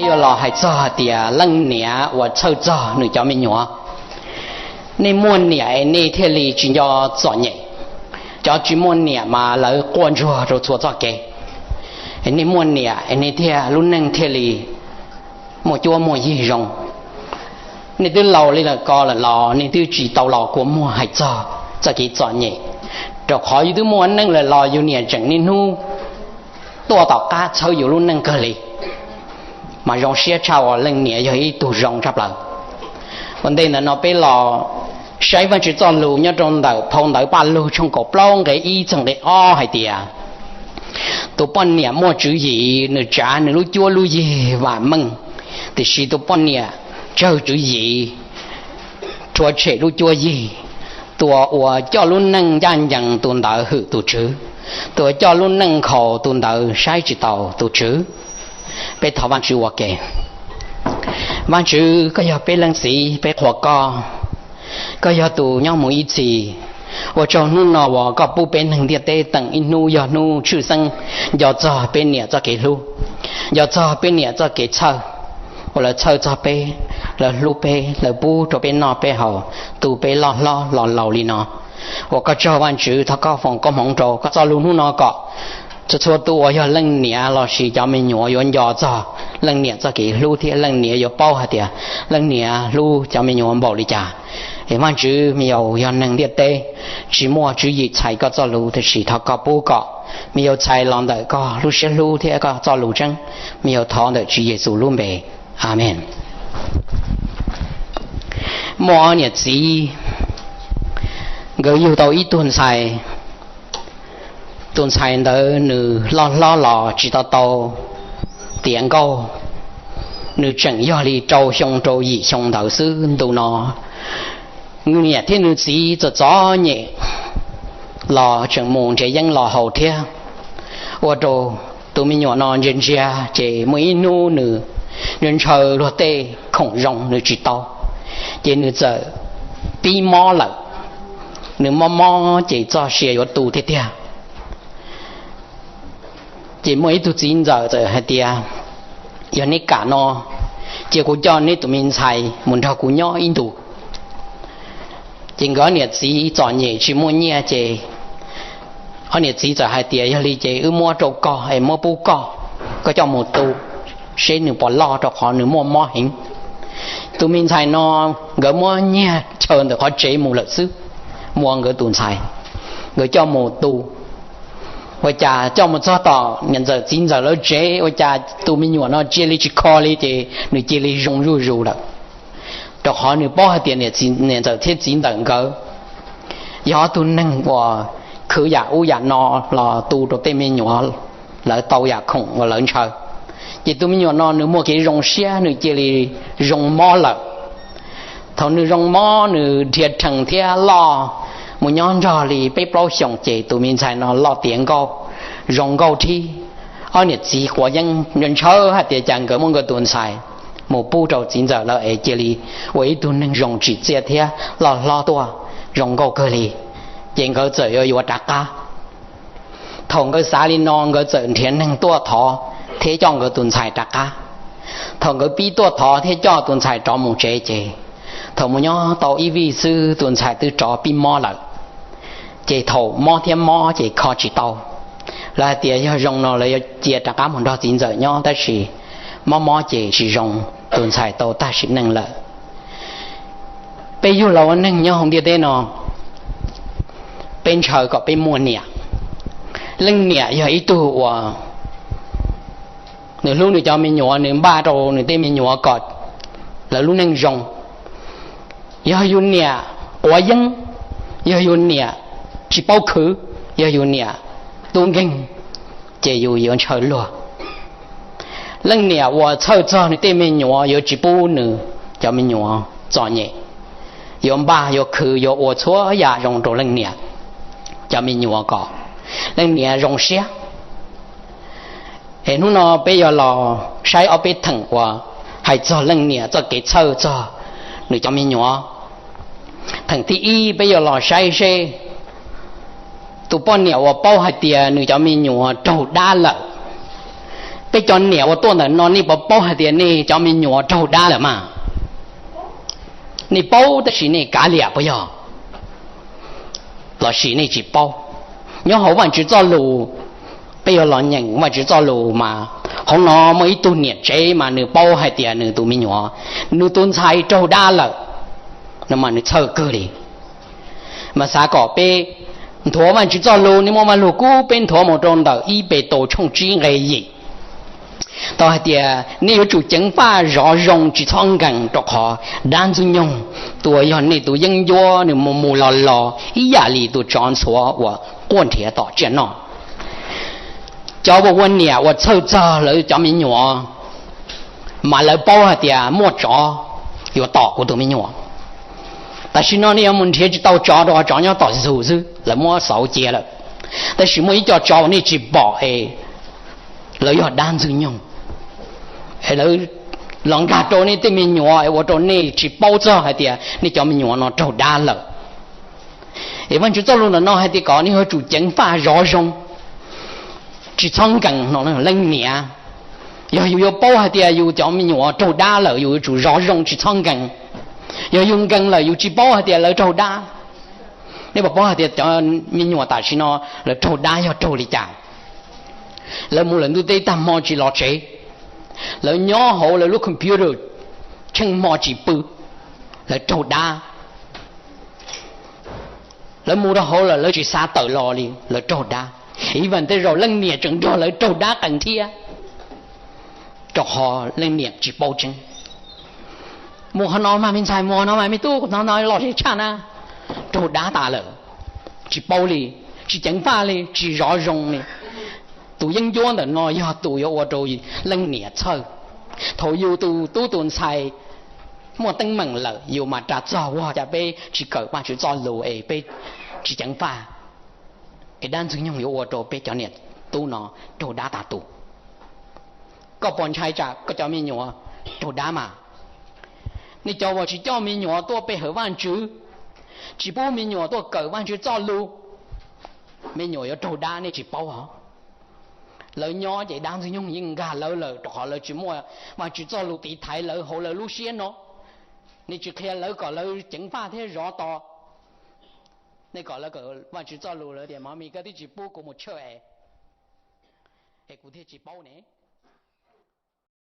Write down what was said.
Yuav los hais txog hais tias leej niam uas txhawj txog nws cov me nyuam. Nej muaj niam es nej thiaj li tsis nco txom nyem. Cov tsis muaj niam mas lawv quaj ntsuag rau txhua txoj kev. Nej muaj niam es nej thiaj lub neej thiaj li muaj cuab muaj yig zoo. Nej twb laus li lawm ko lawm los nej twb tsis tau los kua muag hais txog txoj kev txom nyem, rau qhov yus twb muaj neej lawm los yus niam tseem niaj hnub tuaj tom qab txhawb yus lub neej kawg li. Mas zoo siab tshaj uas leej niam yog ib tug zoo tshaj plaws. Ua ntej ntawm no peb los saib Vajtswv txoj lus nyob rau ntawm phau ntawv Paj Lug tshooj kaum plaub nqe ib txog nqe ob hais tias, tus poj niam muaj tswv yim, nws tsav nws lub cuab lub yig vam meej, tiam sis tus poj niam tsawg tswv yim, rhuav tshem lub cuab yig. Tus uas coj lub neej ncaj ncees, tus ntawd hwm tus Tswv. Tus uas coj lub neej nkhaus, tus ntawd saib tsis taus tus Tswv. Peb thov Vajtswv ua ke. Vajtswv, koj yog peb leej txiv, peb qhuas koj. Koj yog tus nyob mus ib txhis. Ua tsaug hnub no uas koj pub peb neeg ntiaj teb teem ib hnub yog hnub tshwj xeeb, nco txog peb niam txoj kev hlub, nco txog peb niam txoj kev txhawj, uas lawv txhawj txog peb, lawv hlub peb, lawv pub rau peb noj peb haus, tu peb loj hlob los laus li no. Ua koj tsaug Vajtswv, thov koj foom koob hmoov rau koj txoj lus hnub no kom txhua txhua tus uas yog leej niam lossis cov me nyuam yuav nco txog leej niam txoj kev hlub thiab leej niam yuav paub hais tias leej niam hlub cov me nyuam npaum li cas. Es Vajtswv, me nyuam yog neeg ntiaj teb tsis muaj tswv yim txhais koj txoj lus, tiam sis thov koj pub kom me nyuam txhais los ntawm koj lub siab hlub thiab koj txoj lus tseeb. Me nyuam thov ntawm Tswv Yexus lub npe, Amees. Muaj ob niam txiv, nkawd yug tau ib tug ntxhais. Tus ntxhais ntawd nws loj hlob los tsis tau tau tiav nkauj, nws tseem yog li rau xyoo rau yim xyoo ntawd xwb ntu no. Nws niam thiab nws txiv txom txom nyem los tseem mus nrhiav yeeb los haus thiab. Ua rau tus me nyuam no ntsia ntsia ces muaj ib hnub nws ntshaw luag tej khoom zoo nws tsis tau, ces nws txawm pib mob lawm. Nws mob mob ces txoj sia yuav tu tiag tiag. Ces muaj ib tug txiv ntxawm txawm hais tias, yog neb kam no, cia kuv coj neb tus me ntxhais mus nrog kuv nyob ib ntus. Ces nkawd ob niam txiv txom nyem tsis muaj nyiaj ces ob niam txiv txawm hais tias, yog li ces wb muab rau koj es muab pub koj, koj coj mus tu seb nws puas loj rau qhov nws muaj mob heev. Tus me ntxhais no nkawd muab nyiag chaw ntawm qhov tsev mus lawm xwb, muab nkawd tus ntxhais, nkawd coj mus tu. Ua cas coj mus txog tom niam ntxawm txiv ntxawm lawv tsev, ua cas tus me nyuam no cia li tsis kho li ces nws cia li zoo zuj zus lawm. Rau qhov nws paub hais tias niam ntxawm thiab txiv ntxawm nkawd yog ob tug neeg uas khwv yam ub yam no los tu rau tej me nyuam, lawv tau yam khoom uas lawv ntshaw. Ces tus me nyuam no nws muaj kev zoo siab, nws cia li zoo mob lawm. Thaum nws zoo mob nws dhia rhees thiab loj mus nyob nrog li peb plaub xyoos ces tus me ntxhais no loj tiav nkauj, zoo nkauj thiab. Ob niam txiv quav yeeb ntshaw hais tias cas nkawd muab nkawd tus ntxhais mus pub rau txiv ntxawm lawm es cia li ua ib tug neeg zoo tsim txiaj thiab loj hlob tuaj zoo nkauj kawg li. Ces nkawd txawm yuav yuav rov qab. Thaum nkawd xav li no nkawd txawm nrhiav neeg tuaj thov thiab coj nkawd tus ntxhais rov qab. Thaum nkawd pib tuaj thov thiab coj tus ntxhais rov mus tsev ces thaum mus nyob tau ib vij xwb tus ntxhais twb rov pib mob lawm. Ces thaum mob thiab mob ces kho tsis tau. Lawv hais tias yog zoo no lawv yuav cia rov qab mus nrog txiv ntxawm nyob tab sis mob mob ces tsis zoo, tus ntxhais tau tag sim neej lawm. Peb yug los ua neeg nyob hauv ntiaj teb no, peb ntshaw kom peb muaj niam. Leej niam yog ib tug uas nws hlub nws cov me nyuam, nws npaj rau nws tej me nyuam kom lawv lub neej zoo. Yog yus niam quav yeeb, yog yus niam tsis paub khwv, yog yus niam tub nkeeg, ces yus yuav ntshaw luag. Leej niam uas txhawj txog nws tej me nyuam yuav tsis pub nws cov me nyuam txom nyem, yuav npaj yuav khwv yuav ua txhua yam zoo rau leej niam cov me nyuam kom leej niam zoo siab. Es hnub no peb yuav los saib ob peb theem uas hais txog leej niam txoj kev txhawj txog nws cov me nyuam. Theem thib ib peb yuav los saib seb tus poj niam uas paub hais tias nws cov me nyuam raug dab lawm, Peb cov niam uas tuaj ntawm no, nej puas paub hais tias nej cov me nyuam raug dab lawm mas? Nej paub tab sis nej kav liam puas yog? Lossis nej tsis paub? Nyob hauv Vajtswv txoj lus, peb yuav los nyeem Vajtswv txoj lus mas, hauv no muaj ib tug niam tsev mas nws paub hais tias nws tus me nyuam, nws tus ntxhais raug dab lawm, no mas nws txhawj kawg li. Mas xav kom peb nthuav Vajtswv txoj lus, nej muaj Vaj Lug Kub peb nthuav mus rau ntawm ib Petus tshooj tsib nqe yim. Tau hais tias nej yuav tsum ceev faj zov zoo tsis txhob nkees, rau qhov dab ntxwg nyoog, tus uas yog nej tus yeeb ncuab, nws mus mus los los ib yam li tus tsov ntxhuav uas quaj nrhiav tom tsiaj noj. Cov uas ua niam uas txhawj txog lawv cov me nyuam, mas lawv paub hais tias muaj tsov yuav tom kuv tus me nyuam. Tam sim no nej yuav mus nrhiav tsis tau tsov rau qhov tsov nyob tom ntug xwb, lawv muab xauv cia lawm. Tab sis muaj ib co tsov uas nej tsis pom es lawv yog dab ntxwg nyoog, es lawv los nkag rau nej tej me nyuam es ua rau nej tsis paub txog hais tias nej cov me nyuam no raug dab lawm. Es Vajtswv txoj lus ntawm no hais tias kom nej yuav tsum ceev faj zov zoo, tsis txhob nkees no. Leej niam, yog yus yuav paub hais tias yus cov me nyuam raug dab lawm, yus yuav tsum zov zoo tsis txhob nkees. Yog yus nkees lawm yus tsis paub hais tias lawv raug dab. Nej puas paub hais tias cov me nyuam tam sim no lawv raug dab yog raug li cas? Lawv mus lawm ntuj teb tag hmo tsis los tsev, lawv nyob hauv lawv lub computer tsheej hmo tsis pw, lawv raug dab. Lawv mus rau hauv lawm lawv tsis xav tawm los li, lawv raug dab. Iv, tej zaum leej niam tseem nrog lawv raug dab qees thiab, rau qhov leej niam tsis paub tseeb. Mus qhov no mas me ntxhais, mus qhov no mas me tub, kuv hnov no lom zem tshaj na, raug dab tas lawm, tsis paub li, tsis ceev faj li, tsis zov zoo li. Tus yeeb ncuab ntawm no yog tus yuav ua rau leej niam txhawj. Thaum yus tus tub tus ntxhais muaj teeb meem lawm yus mam ras txog, ua cas peb tsis kawm Vajtswv txoj lus es peb tsis ceev faj, es dab ntxwg nyoog yuav ua rau peb cov niam tub no raug dab tas tus. Koj puas ntshai tsam koj cov me nyuam raug dab mas? Nej cov uas tsis coj me nyuam tuaj pe hawm Vajtswv, tsis pub me nyuam tuaj kawm Vajtswv txoj lus, me nyuam yuav raug dab nej tsis paub os. Lawv nyob ces dab ntxwg nyoog yeej nkag lawv lawm, rau qhov lawv tsis muaj Vajtswv txoj lus tiv thaiv lawv hauv lawv lub siab no. Nej tsis qhia lawv kom lawv ceev faj thiab zov tos. Nej kom lawv kawm Vajtswv txoj lus, lawv tias, Mami, koj twb tsis pub kuv mus church es, es kuv thiaj tsis paub ne.